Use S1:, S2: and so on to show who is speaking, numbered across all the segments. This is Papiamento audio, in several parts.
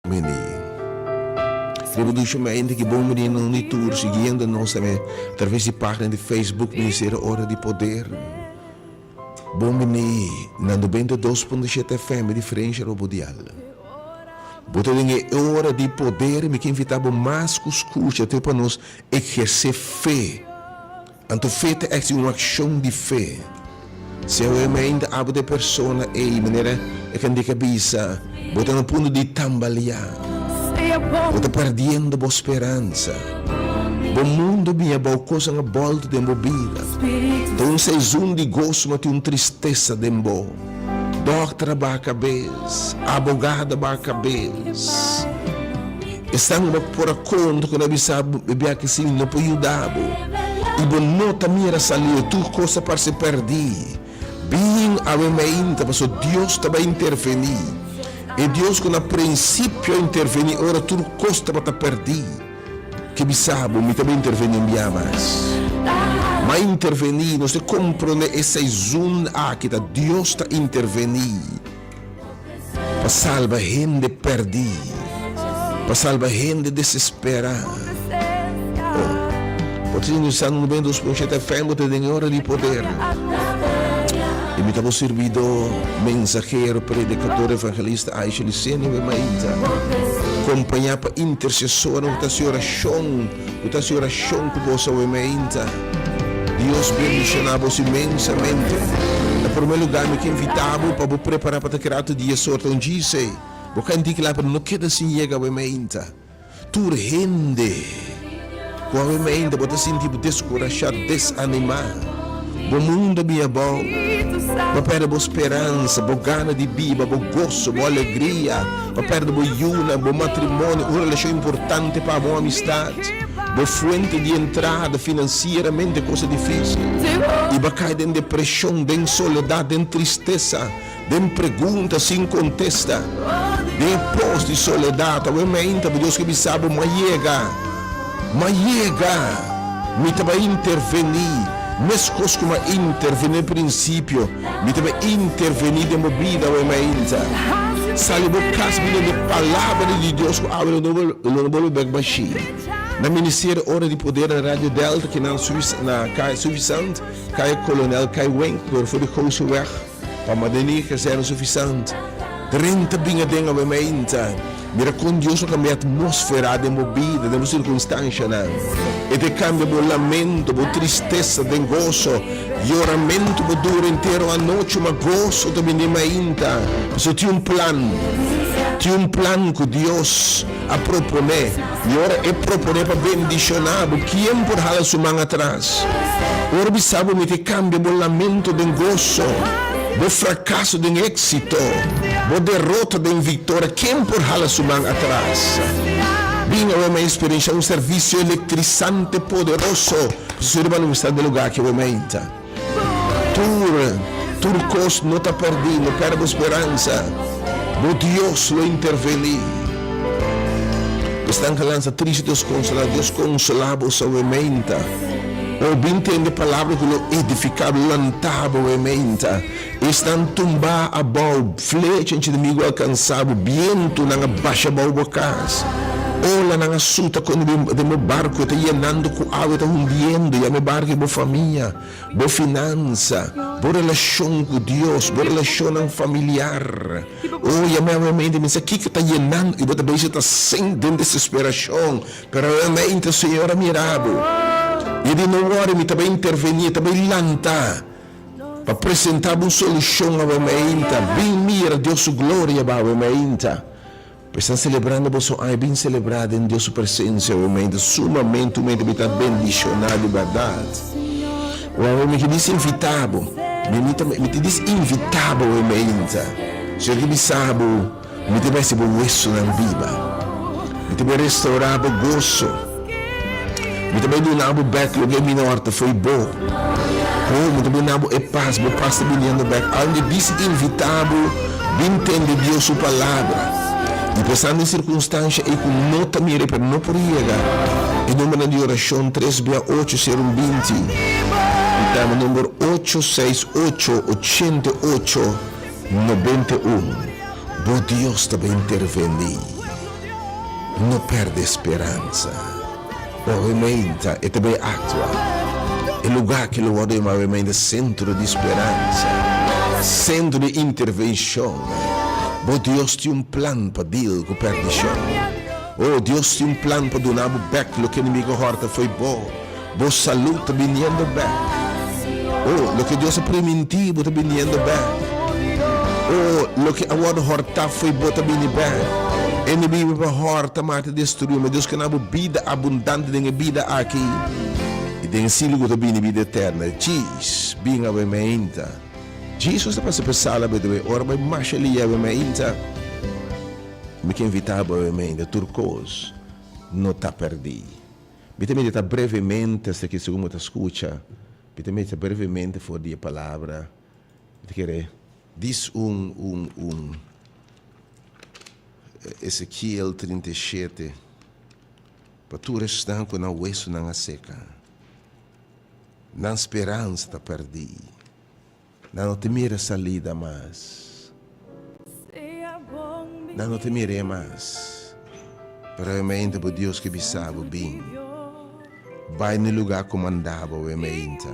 S1: Mini. Riba dushi mente ki bon mini no ni tur siguiendo nos tambe traves di pagina di Facebook Ministerio Ora di Poder. Bon bini na 92.7 FM diferencia riba bo dial. Bo ta den e ora di poder mi ke invita bo mas ku skucha te pa nos eherse fe. Anto fe ta exi un accion di fe. Si awe mainta abo ta e persona ei, manera e cantica a bisa, bo ta na punto di tambaleá. Bo ta perdiendo bo speransa. Bo mundo bin abou, cosnan a bolto den bo bida. Ta un seizoen di goso ma tin un tristesa den bo. Dokter a baha cabes, abogado a baha cabes. Esnan ku bo por a konta ku nan a bisa bo e biaha si no por yuda bo i bo no ta mira salida, tur kos ta parse pèrdí. Bin awe meinta pasobra Dios ta bai intervení. E Dios ku na prinsipio a intervení ora tur kos tabata pèrdí, ke bisa bo, Mi ta bai intervení un biaha mas. M'a intervení, nos ta komprondé e seizun aki ta Dios ta intervení. Pa salba hende pèrdí, pa salba hende desesperá. Oh, bo ta sintonizando 92.7 FM, bo ta den e ora di poder. I mi ta bo sirbidó, mensahero, predikador, evangelista Aisha Licenio Bemaita, kompañá pa intersesornan ku ta hasi orashon. Ku ta hasi orashon ku boso awe meinta. Dios bendishoná bos inmensamente. Na promé lugá mi ke invitá bo pa bo prepará pa ta keda atu dia sorta un djisei. Bo ka inti kla pero no keda sin yega awe meinta. Tur hende ku awe meinta bo ta sinti bo deskurashá, desanimá. Bo mundu a bin abou. Bo a pèrdè bo speransa, bo gana di biba, bo goso, bo alegria. Bo a pèrdè bo yunan, bo matrimonio, un relashon importante pa bo, un amistat, bo fuente di entrada, finansieramente kos a difísil. I bo a kai den depreshon, den soledat, den tristesa, den pregunta sin kontesta, den e pos di soledat. Awe meinta bo Dios ke bisa bo, M'a yega. M'a yega. Mi ta bai intervení. Meskos ku m'a intervení na prinsipio, mi ta bai intervení den bo bida awe mainta. Sali bo kas bini den Palabra di Dios ku awe lo no bolbe bek bashí. Na Ministerio Ora di Poder na Radio Delta kinan na Kaya Suffisant, Kaya Kolonel Kai Winkler for di Goseweg. Pa Madeni Kazerne Suffisant, Drenta bin aden awe mainta. Mira kon Dios lo kambia atmosfera den bo bida, den bo sirkunstanshanan. E ta kambia bo lamento, bo tristesa den goso. Yoramentu bo dura entero anochi, ma goso ta bini mainta. Pasobra tin un plan. Tin un plan ku Dios a proponé. I ora e proponé pa bendishoná bo, kien por hala su man atras? Ora bisa bo mi ta kambia bo lamento den goso, bo frakaso den éksito, bo derota den viktoria, ken por hala su man atras? Bin awe mi a eksperenshá un servisio elektrisante poderoso, pasobra su hermano mi sta den lugá aki awe mainta. Tur, tur kos no ta pèrdí, no pèrdè bo speransa, bo Dios lo intervení. Esnan ka lansa tristu Dios konsolá, Dios konsolá bo awe meinta. O bin tende palabra ku lo edifiká bo, lantá bo awe meinta. Esnan tumbá abou, flecha enemigu a alkansá bo, bientunan a basha abou bo kas, olanan a suta kon den bo barku, e ta yenando ku awa, e ta hundiendo, yama e barku i bo famia, bo finansa, bo relashon ku Dios, bo relashonnan familiar. O, yama awe mente, mi sa kiko ta yenando i bo ta bezig ta sink den desesperashon, pero awe mente Señor a mira bo i e di, No wòri, mi ta bai intervení, e ta bai lanta. Pa presentá bo un solushon awe mainta. Bin mira Dios su gloria ba awe mainta. Pa esnan selebrando boso aña, bin selebrá den Dios su presensia awe mainta. Sumamente un mente mi ta bendishoná di bèrdat. O awe mi ke dis invitá bo. Mi mi ta mi ta dis invitá bo awe mainta. Señor ke bisa bo. Mi ta bai hasi bo wesunan biba. Mi ta bai restourá bo goso. Mi ta bai duna bo bèk loke mi no horta fo'i bo. Oh, mi ta duna bo e pas, bo pas ta biniendo bèk. Aunke disinvitá bo, bin tende Dios su palabra. I pasando e sirkunstansha ei ku no ta mira pero no por yega, e numbernan di orashon tres bia ocho sero un 20 i tambe number ocho seis ocho 88. 91, Bo Dios ta bai intervení. No perde speransa. Obviamente e ta bay actua. E lugar ki lo wordo yama obviamente centro di speransa, centro di intervencion. Bo Dios tin un plan pa deal cu perdicion. Oh, Dios tin un plan pa duna bo bek loke enemigo horta fo'i bo. Bo salud ta biniendo bek. Oh, loke Dios a priminti bo ta biniendo bek. Oh, loke a wòrdu hòrtá fo'i bo ta bini bek. Enemigo pa hòrta, mata i destruí, ma Dios ke na bo bida abundante den e bida aki i den e siglo ku ta bini, bida eterna. Djis, bin awe meinta. Jesus ta pasa pa e sala by the way, ora bai masha lia awe meinta. Mi ke invitá bo awe meinta, tur kos no ta pèrdí. Mi ta medita brevemente hasta ki segun bo ta skucha, mi ta medita brevemente for di e palabra, mi ta kere dis un un un Ezekiel 37, pa tur esnan ku nan wesunan a seka, nan speransa ta pèrdí, nan no ta mira salida mas, nan no ta mir'é mas. Pero awe bo Dios ke bisa bo, Bin, bai na e lugá ku manda bo awe meinta,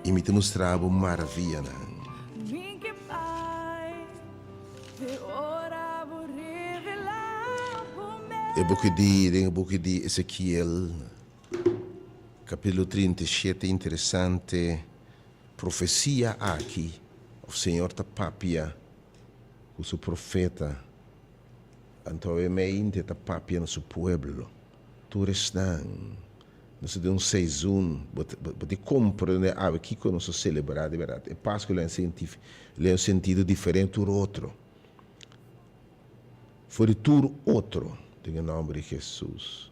S1: i mi ta mustra bo maravianan. E buki di, den e buki di Ezekiel, kapítulo 37, interesante profesia aki, òf Señor ta papia ku su profeta. Anto e meinte ta papia na su pueblo, Tur esnan, nos ta den un seizoen, bo bo tin comprende awe kiko nos ta celebra di berdad. E Pascu lo e un sentido diferente tur otro, for di tur otro, den e nomber di Jesus.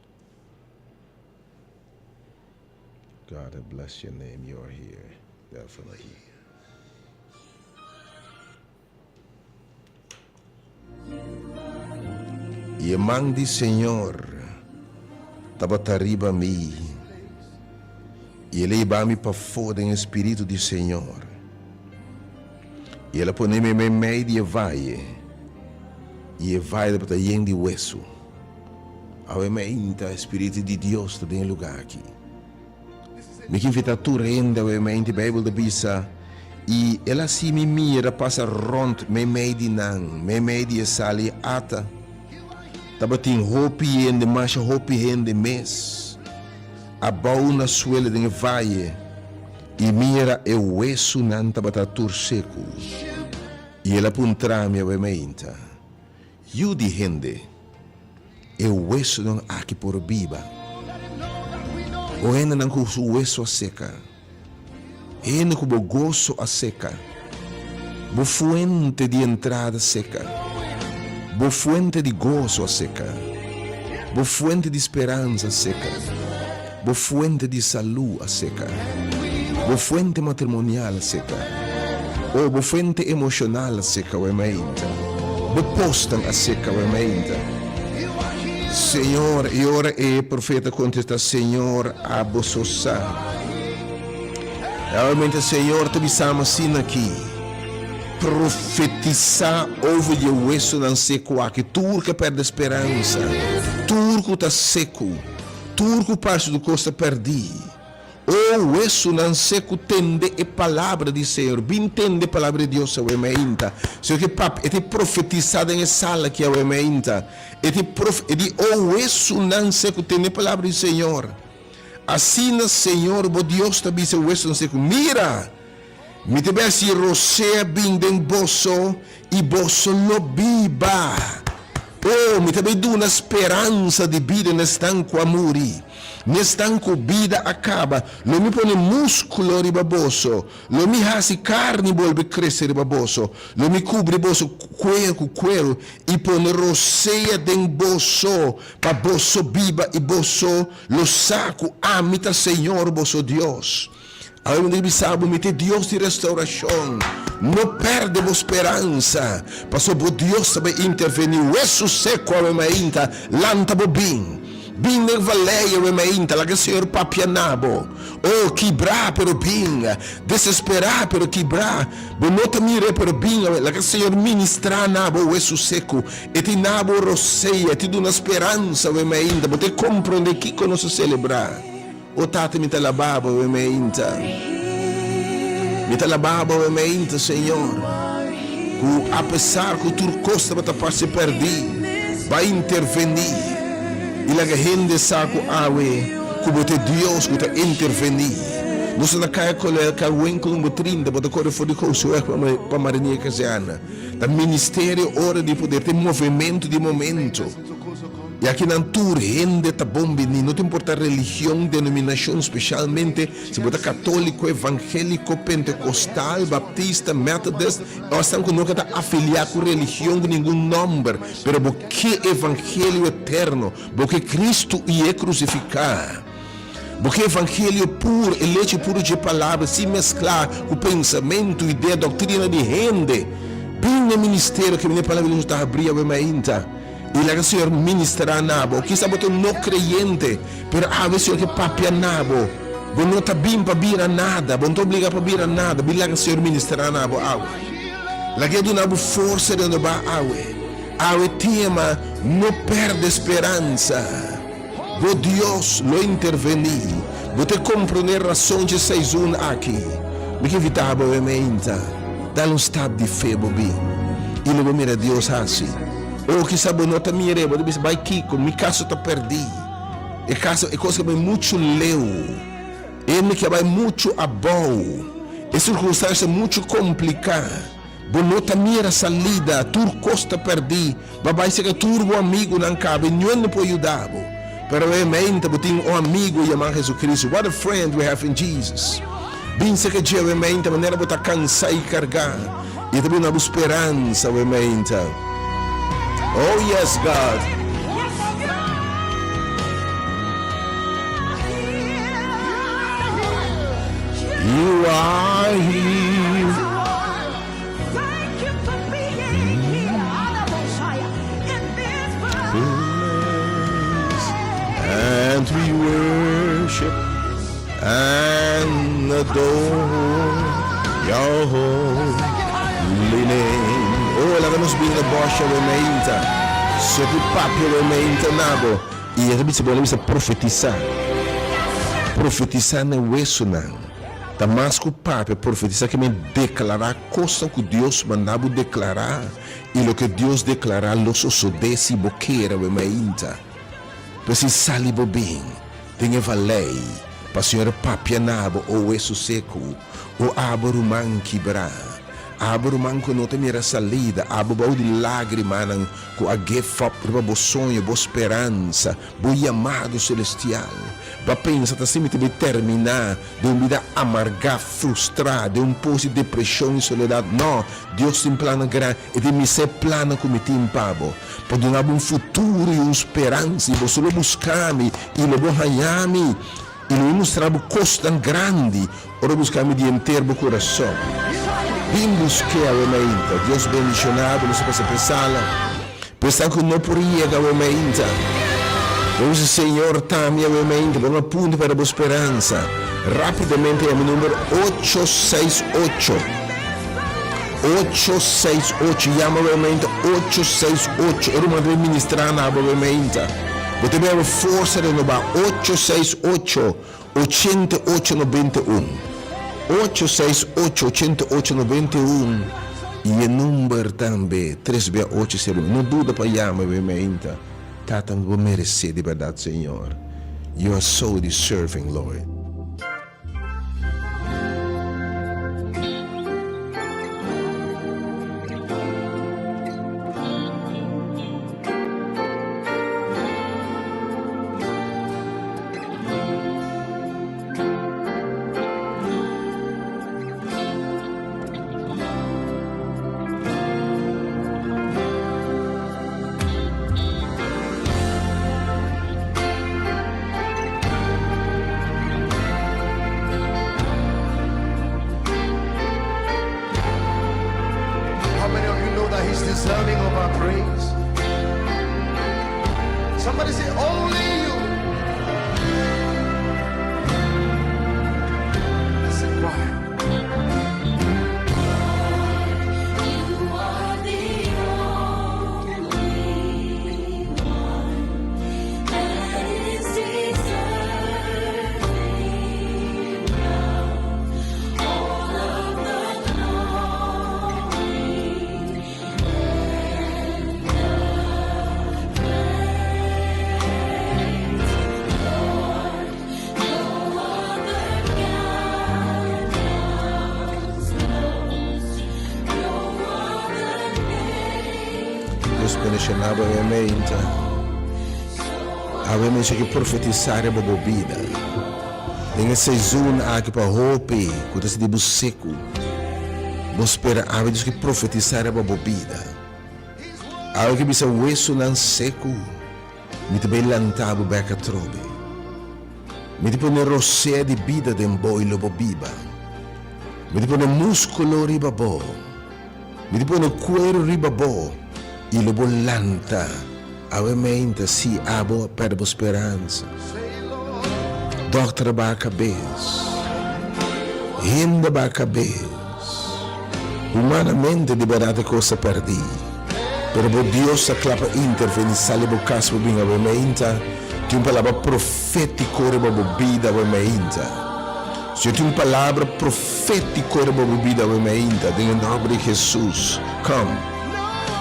S1: God I bless your name, you are here, definitely. I e man di Señor tabata riba mi, i el a hiba mi pafó den e spiritu di Señor, i el a pone mi meimei di e vaye, i e vaye tabata yen di wesu. Awe mainta e spiritu di Dios ta den e lugá aki. Mi ke invitá tur hende awe mainta. Beibel ta bisa, I el a hasi mi mira pasa rònt meimei di nan, meimei di e sal i ata. Tabatin hopi hende, masha hopi hende mes, abou na suela den e vaye, i mira e wesunan tabata tur seku. I el a puntra mi awe mainta, Yu di hende, e wesunan aki por biba? O hendenan ku su wesu a seka, hende ku bo goso a seka, bo fuente di entrada seka, bo fuente di goso a seka, bo fuente di speransa a seka, bo fuente di salú a seka, bo fuente matrimonial a seka, o bo fuente emoshonal a seka awe mainta, bo posnan a seka awe mainta. Señor, i ora e profeta kontestá, Señor, abo so sa. Awe mainta Señor ta bisa mi asina aki, Profetisá over di e wesonan seku aki, tur ku a pèrdè speransa, tur ku ta seku. Tur ku parse di kos ta pèrdí. O wesunan seku tende e palabra di Señor. Bin tende e palabra di Dios awe mainta. Señor ke papia, e ta profetisá den e sala aki awe mainta. E ta prof, e di, O wesunan seku tende e palabra di Señor. Asina Señor bo Dios ta bisa e wesunan seku, Mira! Mi ta bai hasi rosea bin den boso i boso lo biba. O, mi ta bai duna speransa di bida na esnan ku a muri, na esnan ku bida a kaba. Lo mi pone múskulo riba boso, lo mi hasi karni bolbe krese riba boso, lo mi kubri boso kueru ku kueru i pone rosea den boso pa boso biba i boso lo sa ku ami ta Señor boso Dios. Awe mi ta bisa bo, mi ta e Dios di restaurashon. No pèrdè bo speransa, pasobra bo Dios ta bai intervení. Wesu seku awe mainta, lanta bo bin. Bin den valei awe mainta, laga Señor papia na bo. Oh, kibrá, pero bin. Desesperá, pero kibrá. Bo no ta mir'é, pero bin awe. Laga Señor ministrá na bo wesu seku. E tin na bo rosea, e tin duna speransa awe mainta. Bo ta komprondé kiko nos a selebrá. O Tata, mi ta labá bo awe mainta. Mi ta labá bo awe mainta, Señor, ku apesar ku tur kos tabata parse pèrdí, Bo a intervení i laga hende sa ku awe ku bo ta e Dios ku ta intervení. Nos ta na Kaya Kolel, Karwenkel number 30, bo ta kore for di Goudseweg pa Marinier Kazerne. Ta ministerio Ora di Poder, ta e movementu di momento. I akinan tur hende ta bon bini, no ta importa religion, denominacion, specialmente si bo ta catolico, evangelico, pentecostal, baptista, methodist, o esnan cu no ke ta afilia cu religion cu ningun nomber, pero bo ke evangelio eterno, bo ke Cristo i e crucifica. Bo ke evangelio puro, e lechi puro dje palabra, sin mezcla cu pensamento, idea, doctrina di hende. Bin na e ministerio ke mene palabra di Dios ta habri awe mainta. I laga Señor ministrá na bo. Kisa bo ta un no kreyente, pero awe Señor ke papia na bo. Bo no ta bin pa bira nada, bo no ta obligá pa bira nada. Bin laga Señor ministrá na bo awe. Laga E duna bo forsa renobá awe. Awe tema, No pèrdè speransa. Bo Dios lo intervení. Bo ta komprondé rason dje seizoen aki. Mi ke invitá bo awe meinta, dal un stap di fe bo bin i lo bo mira Dios hasi. O kisa bo no ta mir'é, bo ta bisa, Bai kiko, mi kaso ta pèrdí. E kaso, e kos ke bai muchu leu. E mi ke bai muchu abou. E sirkunstansia muchu kompliká. Bo no ta mira salida, tur kos ta pèrdí. Bo a bai serka tur bo amigunan kaba i niun no por yuda bo. Pero e meinta bo tin un amigu yamá Jesucristo. What a friend we have in Jesus! Bin serka dje awe meinta manera bo ta kansá i kargá, i e ta duna bo speransa awe meinta. Oh yes, God! You are here. And we worship and adore your holy name. Oh, laga nos bini na bosha we meinta. Sopi papia we meinta nabo. I e ta bisa bo, bisa profetisa. Profetisa na wesonan. Ta mas ku papia, profetisá ke men deklará kosnan ku Dios manda bo deklará, i loke Dios deklará lo sosodé si bo kere awe mainta. P'esei sali bo bin den e valei pa Señor papia na bo, o wesu seku, o abo ruman kibrá, abo ruman ku no ta mira salida, abo bou di lágrimanan ku a give up riba bo soño, bo speransa, bo yamado selestial. Bo a pensa ta si mi ta bai terminá den un bida amargá, frustrá, den un pos di depreshon i soledat? No! Dios tin plannan gran. E tin misé plannan ku mi tin pa bo, pa duna bo un futuro i un speransa. I boso lo buska mi, i lo bo haña mi, i lo mi mustra bo kosnan grandi ora bo buska mi di henter bo kurason. Bin busk'é awe mainta. Dios bendishoná bo. Nos a pasa p'e sala. Pa esnan ku no por yega awe mainta, bo bisa, Señor, ta mi awe mainta, bo no a punta para bo speransa. Rápidamente yama e number ocho seis ocho, ocho seis ocho. Yama awe mainta ocho seis ocho. E ruman ta bin ministrá na abo awe mainta. Bo ta bin haña forsa renobá. Ocho seis ocho, 88 91. Ocho seis ocho 88 91 i e number tambe tres bia ocho sero. No duda pa yama mi mainta. Tata bo merece di berdad Señor. You are so deserving Lord. Dios bendiciona bo awe meinta. Awe mi ke profetisa riba bo bida. Den e seizoen aki pa hopi ku ta sinti bo seku, bo spera awe Dios ke profetisa riba bo bida. Awe ke bisa wesonan seku, mi ta bai lanta bo bek atrobe. Mi ta pone rosea di bida den bo i lo bo biba. Mi ta pone muskulo riba bo. Mi ta pone kueru riba bo i lo bo lanta awe meinta si abo a perde bo speransa. Dòkter a baha kabes. Hende a baha kabes. Humanamente di bèrdat e kos ta pèrdí. Pero bo Dios ta kla pa intervení. Sali bo kas bo bin awe meinta. Tin un palabra profétiko riba bo bida awe meinta. Señor tin un palabra profétiko riba bo bida awe mainta den e nòmber di Hesus. Kom,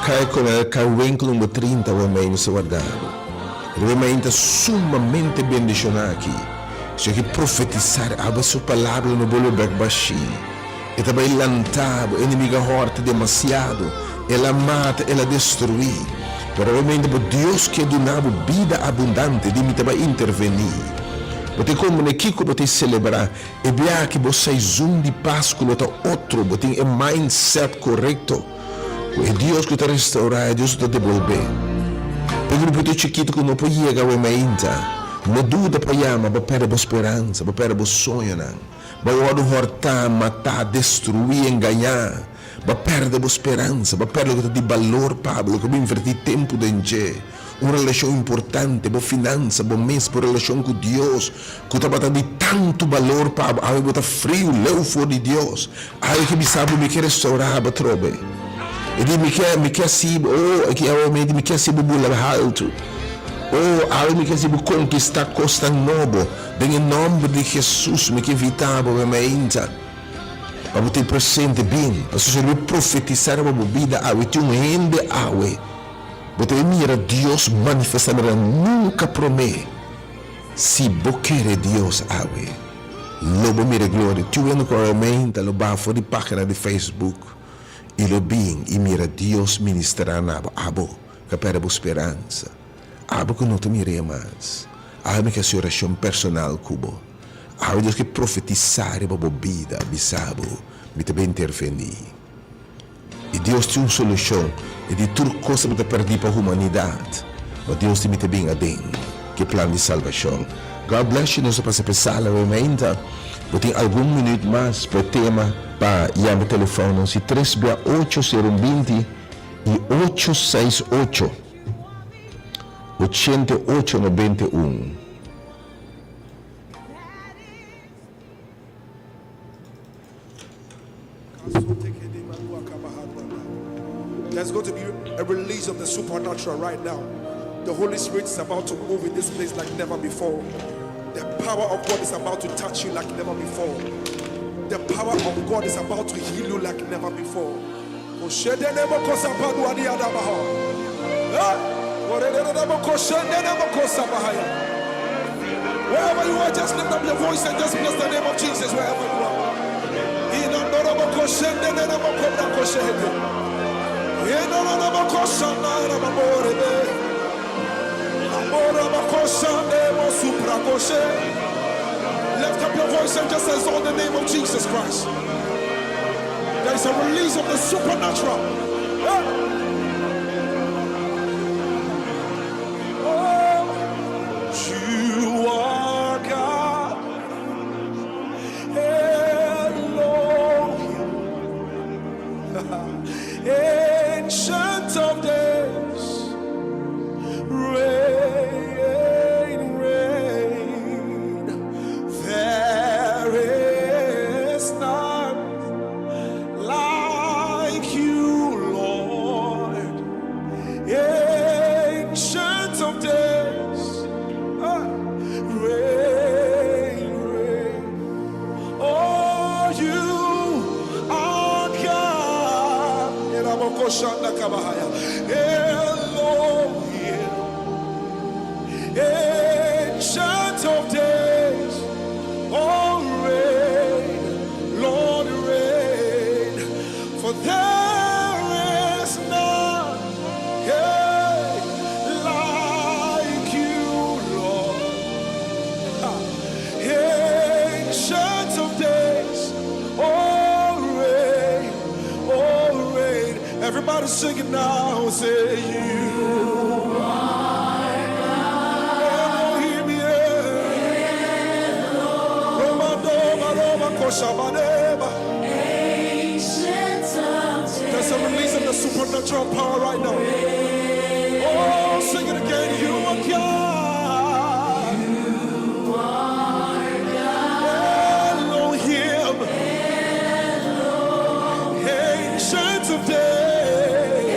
S1: kai kon el kai winkel number 30 awe mainta nos ta warda bo. Riba e mainta sumamente bendishoná aki. Señor ke profetisá aba su palabra lo no bolbe bèk bashí. E ta bai lanta bo. Enemigo a hòrta demasiado. El a mata, el a destruí. Pero awe mainta bo Dios ke duna bo bida abundante di mi ta bai intervení. Bo tin komprende kiko bo tin selebrá. E biaha ki bo saizun di Pasku lo ta otro. Bo tin e mindset korekto ku e Dios ku ta restaurá, e Dios ku ta debolbé. Pa e grupito chikitu ku no por yega awe mainta, no duda pa yama, bo pèrdè bo speransa, bo pèrdè bo soñonan. Bo a wòrdu hòrtá, matá, destruí, engañá. Bo a pèrdè bo speransa, bo a pèrdè loke ta di balor pa bo, loke bo invertí tempu den dje, un relashon importante, bo finansa, bo mes, bo relashon ku Dios, ku tabata di tantu balor pa bo. Awe bo ta friu, leu for di Dios. Awe ke bisa bo, Mi ke restourá bo atrobe. E di, Mi ke, mi ke hasi bo, oh, aki awe mi di, Mi ke hasi bo bula haltu. Oh, awe mi ke hasi bo konkistá kosnan nobo. Den e nòmber di Hesus mi ke invitá bo, mi mainta. Pa bo tin presente bin, pasobra si bo profetisá riba bo bida awe, tin un hende awe, bo ta mira Dios manifestá manera nunka promé. Si bo kere Dios awe, lo bo mira e gloria. Tin un hende ku awe meinta lo baha for di página di Facebook i lo bin i mira Dios ministrá na bo. Abo ka pèrdè bo speransa. Abo ku no ta mir'é mas. Awe mi ke hasi orashon personal ku bo. Awe Dios ke profetisá riba bo bida, bisa bo, Mi ta bin intervení. I Dios tin un solushon. E di tur kos tabata pèrdí pa humanidat, ma Dios di mi ta bin aden ku e plan di salbashon. God bless you. Nos a pasa pa e sala awe mainta. Bo tin algun minüt mas pa e tema pa yama e telefòn nos di tres bia ocho sero un binti i ocho seis ocho, ochenta i ocho nobenta i un.
S2: There's going to be a release of the supernatural right now. The Holy Spirit is about to move in this place like never before. The power of God is about to touch you like never before. The power of God is about to heal you like never before. Wherever you are, just lift up your voice and just bless the name of Jesus wherever you are. Lift up your voice and just exalt the name of Jesus Christ. There is a release of the supernatural. Oh, you are God. Elohim. Ancient of days. Reign, reign. There is none like you, Lord. Ancient of days. Ah, reign, reign. Oh, you are God. Elohim. Ancient of days. Oh, reign, Lord, reign. For there is none. Yeah. Everybody sing it now. Say you are Elohim, yeah. Roma, Doma, Roma, Koshabaneba. There's a release of the supernatural power right now. Oh, sing it again. You are God. You are God. Elohim. Ancient of days.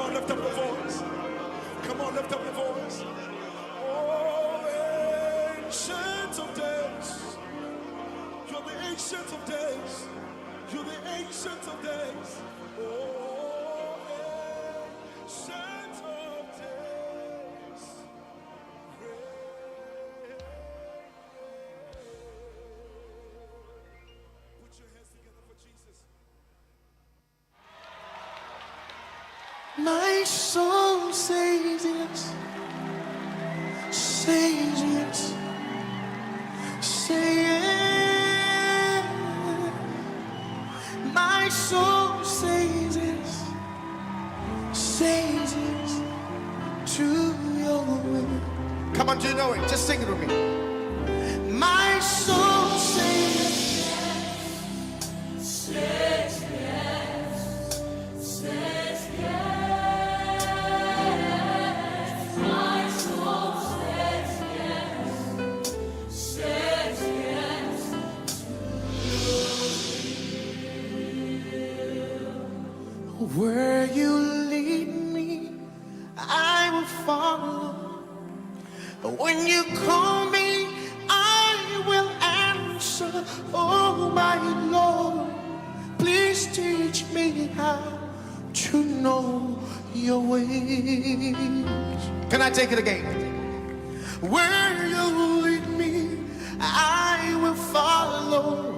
S2: on, lift up your voice. Come on, lift up your voice. Oh, ancient of days. You're the ancient of days. You're the ancient of days. Oh, ancient of days. Put your hands together for Jesus.
S3: My soul says yes, says yes, say yes. My soul says yes, says yes to your will.
S4: Come on, do you know it? Just sing it with me.
S3: My soul says
S5: Says yes, says yes. My soul says yes, says yes.
S3: Where you lead me, I will follow. When you call me, I will answer. Oh, my Lord, please teach me how to know your ways.
S4: Can I take it again?
S3: Where you lead me, I will follow.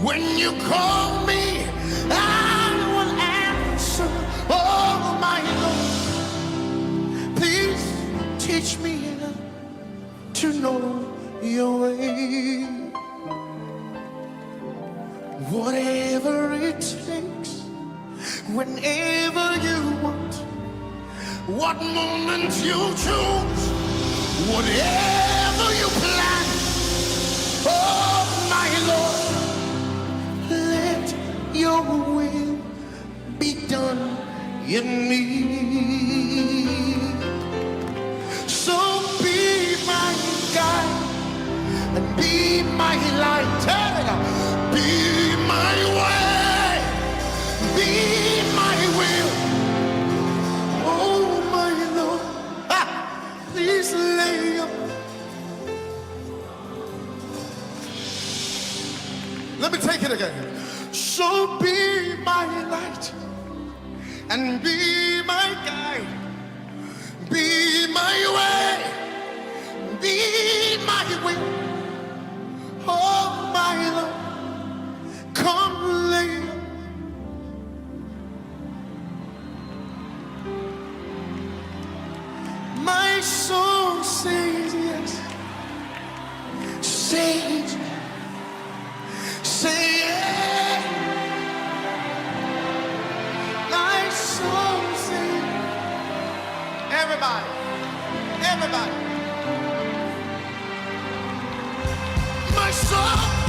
S3: When you call me, I will answer. Oh, my Lord, please teach me to know your way. Whatever it takes, whenever you want, what moment you choose, whatever you plan, oh my Lord, let your will be done in me. So be my guide and be my light, hey, be my way, be my will. Oh my Lord, ah, please lay your
S4: Let me take it again.
S3: So be my light and be my guide, be my way, be my will. Oh my Lord, come lay. My soul says yes, says, say yes. My soul says,
S4: Everybody, everybody.
S3: my soul.